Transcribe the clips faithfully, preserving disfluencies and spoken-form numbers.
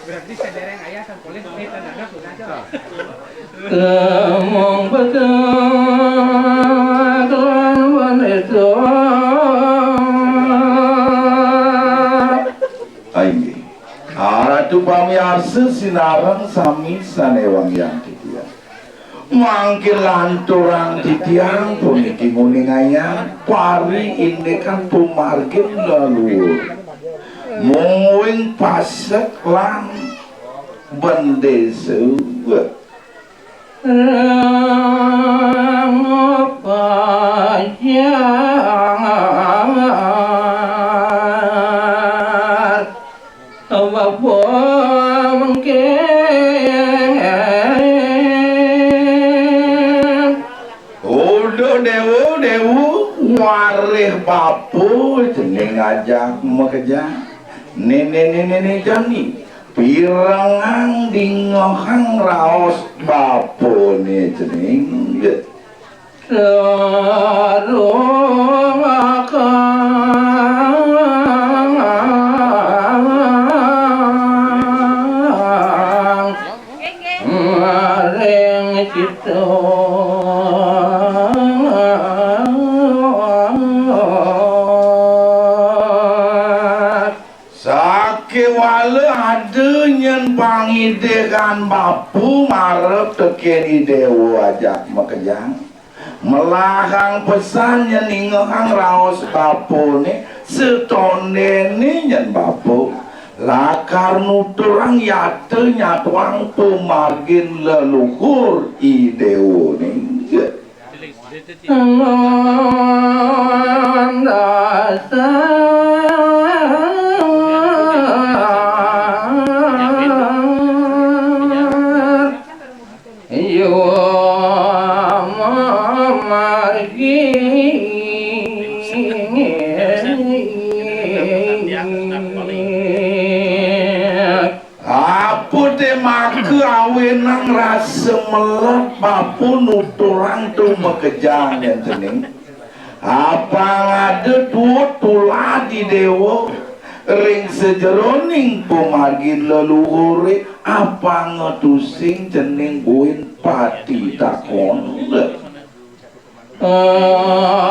Berarti sadéréng aya sapolis, eh, tandana sudah, Cok. Lemong pedak lan wanita. Inggih. Ratu pamiarsa sinareng sami sané wangiang titiang. Mangkin lanturang titiang puniki nguningayang pari indikan pamargin leluhur. Mungguing pasek lan bendésa. Pajar. Bapa mengke. Uduh Déwa, Déwa, warih bapa cening ajak makejang. Néné, néné, néné jani. Pirengang dingehang raos bapané cening. Sarung akang maring kita. Sakéwala ada nyén pangidihan bapa marep tekén I Déwa ajak makejang. Melahang pesan nyén ningehang raos bapané, setondéné nyén bapa lakar nuturang yata nyatuang pamargin leluhur I Déwané. Nandasang yo mamargi. Apa té maka awinang rasa melet bapa nuturang tumakejang nyén cening? Apang ada tuut tulad I Déwa ring sajeroning pamargin leluhuré, apanga tusing cening buin pati takon.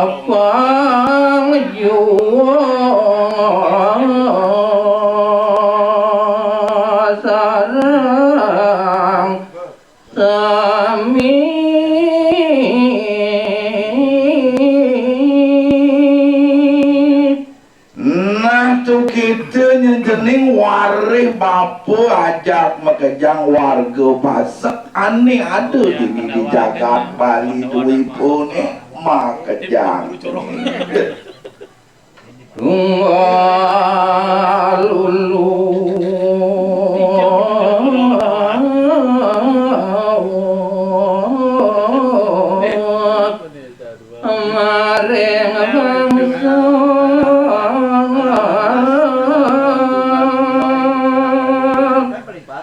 Apang jua sareng sami. Nah, tu kita nyén cening warih bapa ajak makejang warga pasek ané ada dini di jagat Bali duwipun, eh, makejang cening. Tunggal ulu maring bangsa.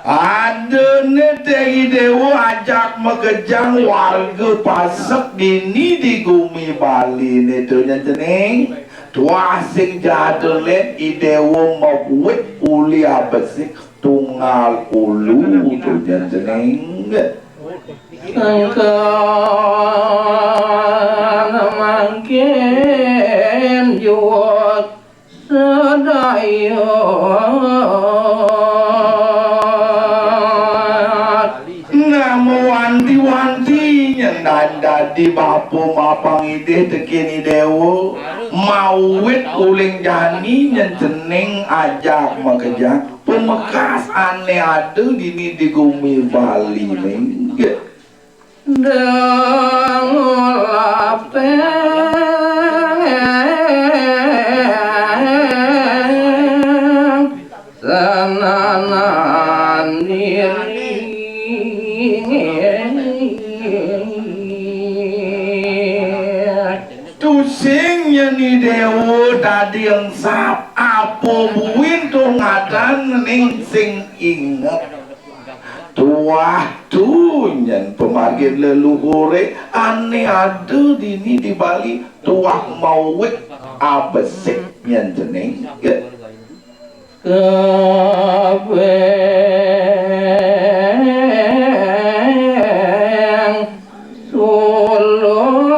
Adané té I Déwa ajak makejang warga pasek dini di gumi Baliné to nyén cening. Tuah sing jada lén I Déwa mabuit uli abesik tunggal ulu to nyén cening. Sangkan mangkin jua sadaya. Nah, mawanti-wanti nyén dadi bapa mapangidih tekén I Déwa, mawit uling jani nyén cening ajak makejang pamekas ané ada dini di gumi Baliné. Dangolapeng sananan diri. Tusing nyén I Déwa dadi engsap, apa buin to ngadan ning sing inget. Tuah tu nyén pamargin leluhuré ané ada dini di Bali, tuah mawit abesik nyén cening. Ya. Tebeng sulung.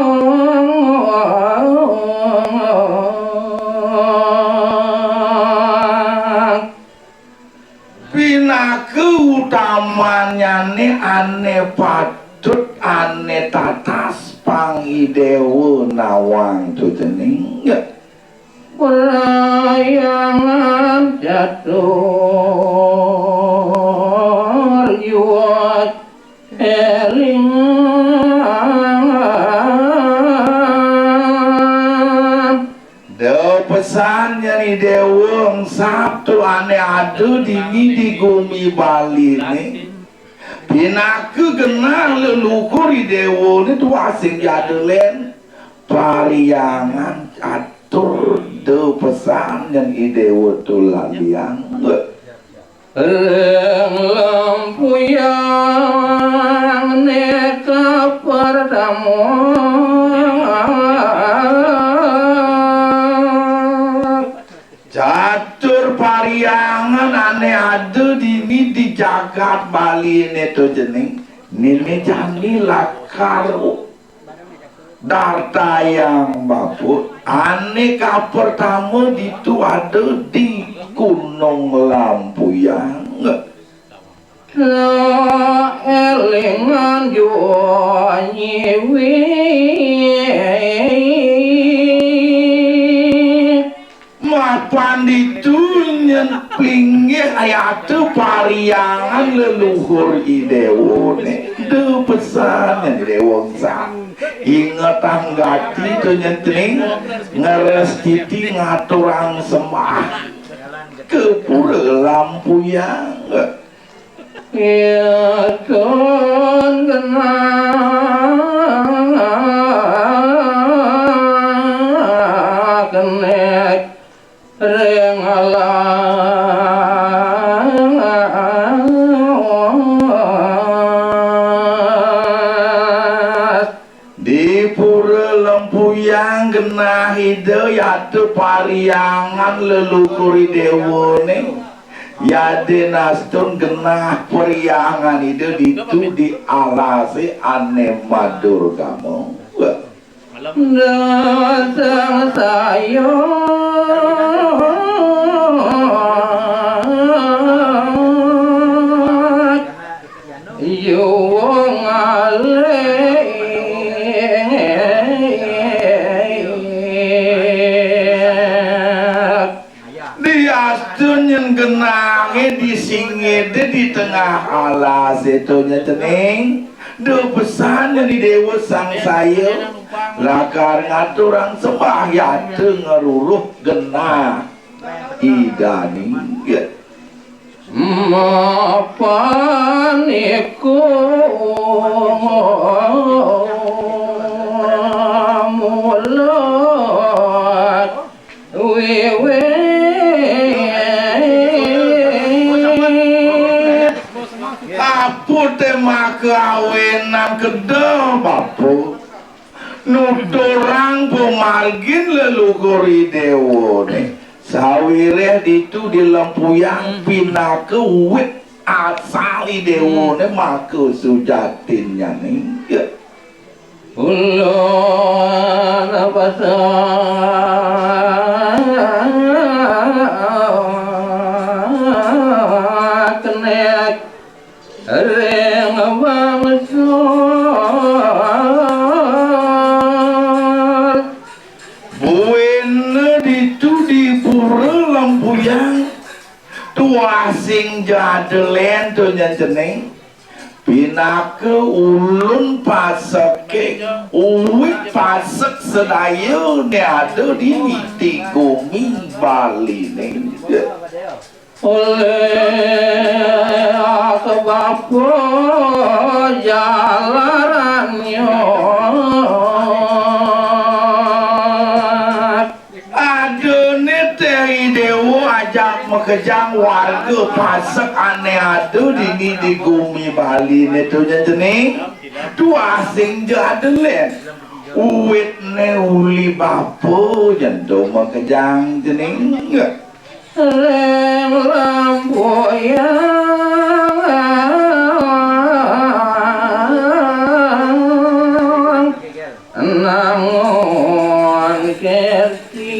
Pinaka utamanyane ane patut, ane tatas pang Idewa nawang tutening. Parhyangan catur yuwat eling. Da pesan nyani Dewa Sabtu ane ada dini di gumi Baline. Pinaka genah leluhur Idewane tuah sing jada len. Parhyangan catur da pesan nyani Idewa tulaliang. Ring lempuyang neka pertama. Catur parhyangan ane ada dini di jagat Baline to jening, nini jani lakar dartayang bapa. Ane kapertama ditu ada di Gunung Lampuyang. Elingan jua nyiwi. Mapan ditu nyen plinggih ayata parhyangan leluhur Idewane. Da pesan nyen Idewa Sang. Ingetang gati to nyen cening, ngeres titi ngaturang sembah ke pura Lampuyang. Yatun genah kenek ring alas. Di pura Lempuyang genah Ida yata parhyangan leluhur Idewane. Yadin astun genah parhyangan Ida ditu di alase ane madurgama. Dasang saya yuwung alih. Diastun nyen genahe di singede di tengah alas eto nyetening, da pesan nyeni Dewa Sangsaya, lakar ngaturang sembah yata ngruruh genah Idane. Mapan iku mula wiwit. Apa te maka awenan kedel, Bapa? Nuturang pamargin leluhur Idewane. Sawiréh ditu di Lempuyang pinaka wit asal Idewane maka sujatinnyane. Ya. Ulun pasaknek ring bangsa. Buina ditu di Pura Lempuyang, tuah sing jada lén to nyen cening. Pinaka ulun paseke, uwit pasek sadaya né ada di niti gumi Baliné. Oleh sebab jalarannya. Adané téh Déwa ajak makejang warga pasek ané ada dini di gumi Baliné to nyen cening. Tuah sing ja ada lén. Uwitné uli bapa jan to makejang cening. Lem lempuyang nangun kerti.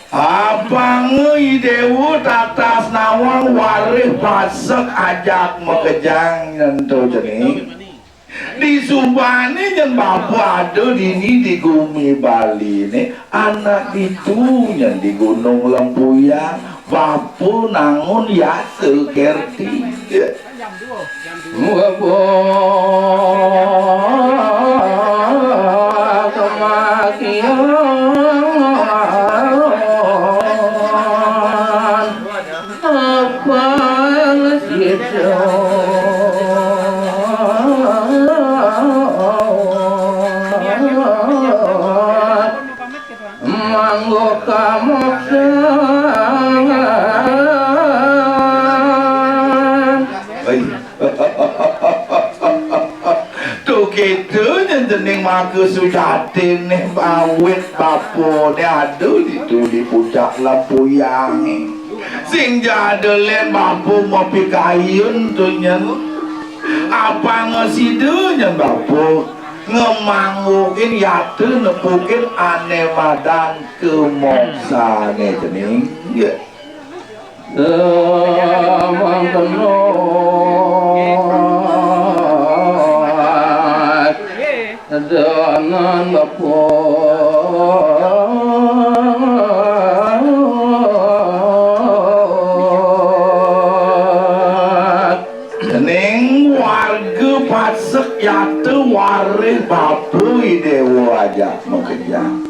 Apang I Déwa tatas nawang warih pasek ajak makejang nyen to cening. Disubané nyen bapa ada dini di gumi Baliné, anak ditu nyen di Gunung Lempuyang, bapa nangun yata kerti. Bapa kematian. Apang sida manggo kamoksan. Ai. Tuh kéto nyen cening maka sujatiné awit bapané ada ditu di pucak Lempuyangé. Sing ja ada lén bapa mapikayun to nyen. Apanga sida nyen bapa ngemangguhin yata nepukin ané madan kamoksané cening. Nggih. Semangkeno dengan bapa. Dening warga pasek yata warih bapa I Déwa ajak makejang.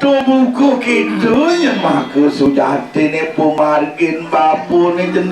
To buka kita nyen maka sujatiné pamargin bapané cening.